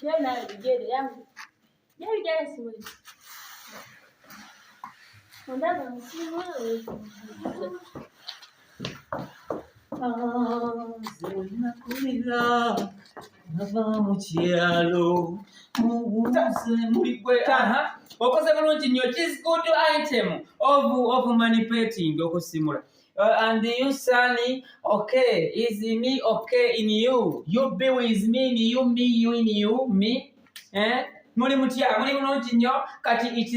Nava mu kyalo okoze bulungi nnyo. It is good item of manipulating, okusimula. And you son, okay, is me okay in you, you be with me in you, me you in you me, eh? Muli mutya? Muli bulungi nnyo. Kati it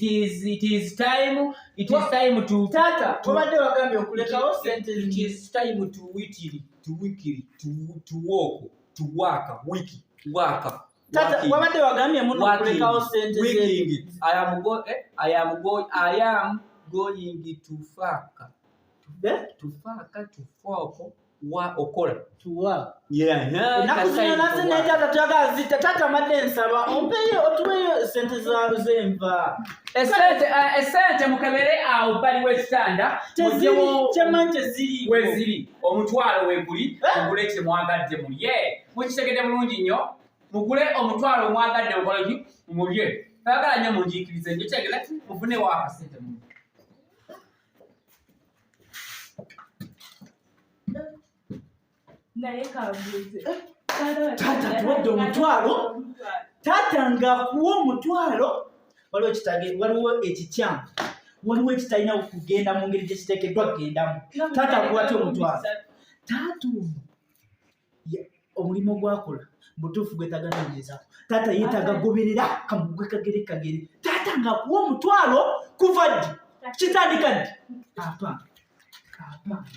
is time, it is time to Taata, tobadde wagambye okulekawo sente? It is time to witiri, to wikiri, to walk, to work, wiki work. Taata, wabadde wagambye muno okulekawo sente? Working. I am going to fuck. Eh? To fuck, to fuck wa okola. Tuwa. Yeah. Ennaku zino naze ne taata tuyagala zita. Taata, mbadde nsaba ompeeyo, otuweeyo sente z'enva. Esente mukebere awo bbali w'ekitanda. Teziri. Mugyewo. Kyemmanyi teziriiko. Weziri, omutwalo weguli. Eh? Mugule kyemwagadde mulye. Mukitegedde bulungi nnyo? Mugule omutwalo omwagadde, mukoleki, mulye. Ayagala nnyo munjiikirize nnyo, kyegera mufunewo akasente mu. Naye kambuuze. Taata tuwadde omutwalo? Taata ng'akuwa omutwalo, waliwo ekitage, waliwo ekikyamu, waliwo ekitalina kugenda mu ngeri gye kiteekeddwa kugendamu. Taata akuwa atya omutwalo? Taata ono omulimu gwakola butuufu gwetaaga noonyezaako. Taata yeetaaga goberera kamugwe kagere kagere. Taata ng'akuwa omutwalo, kuva ddi? Kitandika ddi? Apaana, apaana.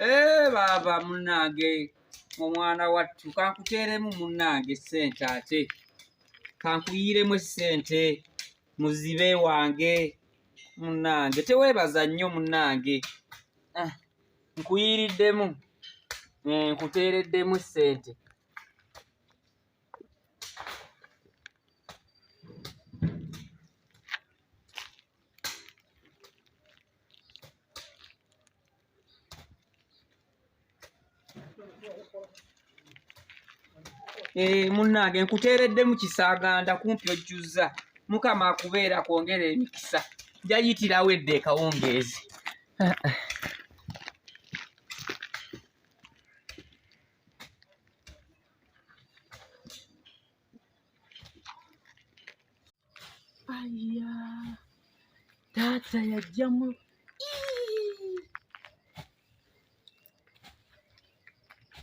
Eh, baaba munnange, omwana wattu, kankuteeremu munnange ssente, ate kankuyiiremu essente, muzibe wange munnange. Teweebaza nnyo munnange. Ah, nkuyiiriddemu. Eh, nkuteereddemu ssente. Eh, munnange, nkuteereddemu kisaaganda kumpi ojjuzza. Mukama akubeera kwongera emikisa. Njayitirawo edda ekawungeezi. Ah, ah. Aya, taata yajjamu. Ii!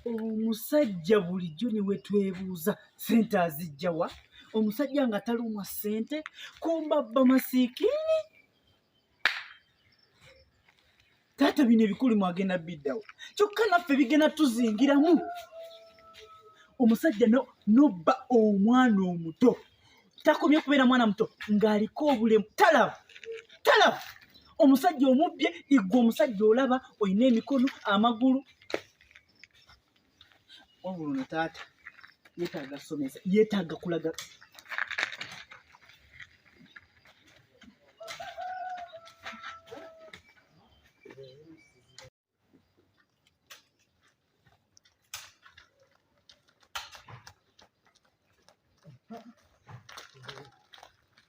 Omusajja bulijjo ne wetwebuuza sente azijja wa? Omusajja nga talumwa sente, kumbabba masiikiini. Taata, bino ebikuli mwagenda biddawo, kyokka naffe bigenda tuzingiramu. Omusajja nobba omwana omuto, takomye kubeera mwana muto ng'aliko obulemu, talaba, talaba. Omusajja omubbye igwe, omusajja olaba olina emikono, amagulu. Wabula ono taata yeetaaga somesa, yeetaaga kulaga.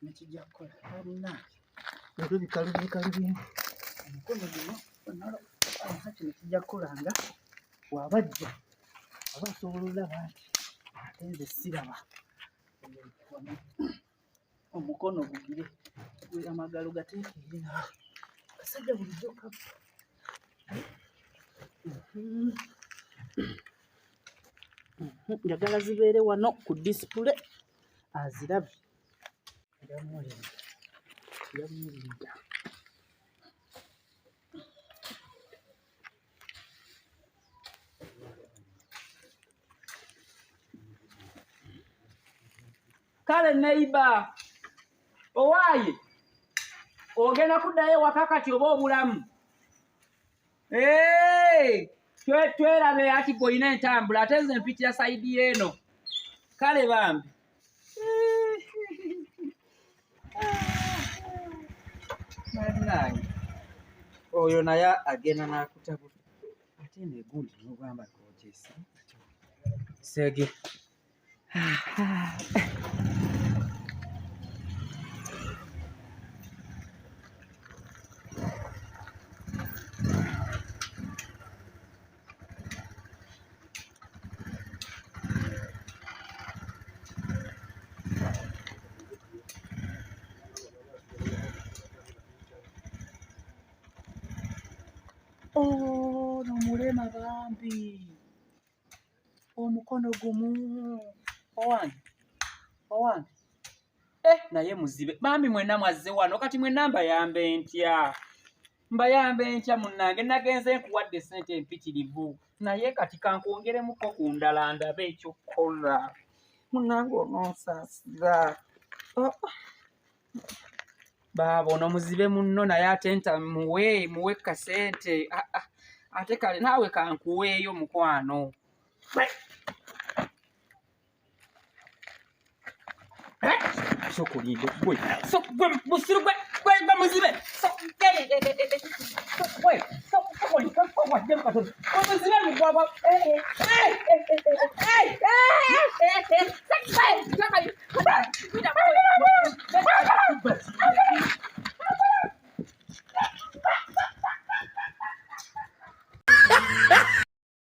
Nekijja kukola munange leero, bikalu bikalu omukono guno onalo. Kino kijja kukola nga bw'abajja aba asobola olaba nti ate nze siraba. Wano omukono gugire amagalo gateeke eri naawe. Kasajja bulijjo kabba. Njagala zibeere wano ku display azirabe. Njamulinda, njamulinda. Kale neiba owaaye ogenda kuddayo ewaka kati oba obulamu twerabe ati gwe olina entambula ate nze mpitira sayidi yeeno kale bambi bannange oyo naye agenda n'akutabula ate negundi nogamba gojesi sege Oh, nomulema bambi omukono gumu owange owange eh, naye muzibe bambi mwenna mwazze wano kati mwenna mbayambe ntya mbayambe ntya munnange nagenze nkuwadde sente empitirivu naye kati kankwongeremuko ku ndala ndabe ekyokukola munnange ononsaasira oh. Baaba ono muzibe munno naye ate nta muwe muwe kasente ah, ah. Ate kale naawe kankuweeyo mukwano. Sokulinde gwe gwe musiru gwe gwe gwe muzibe gwe muzibe mugwagwa.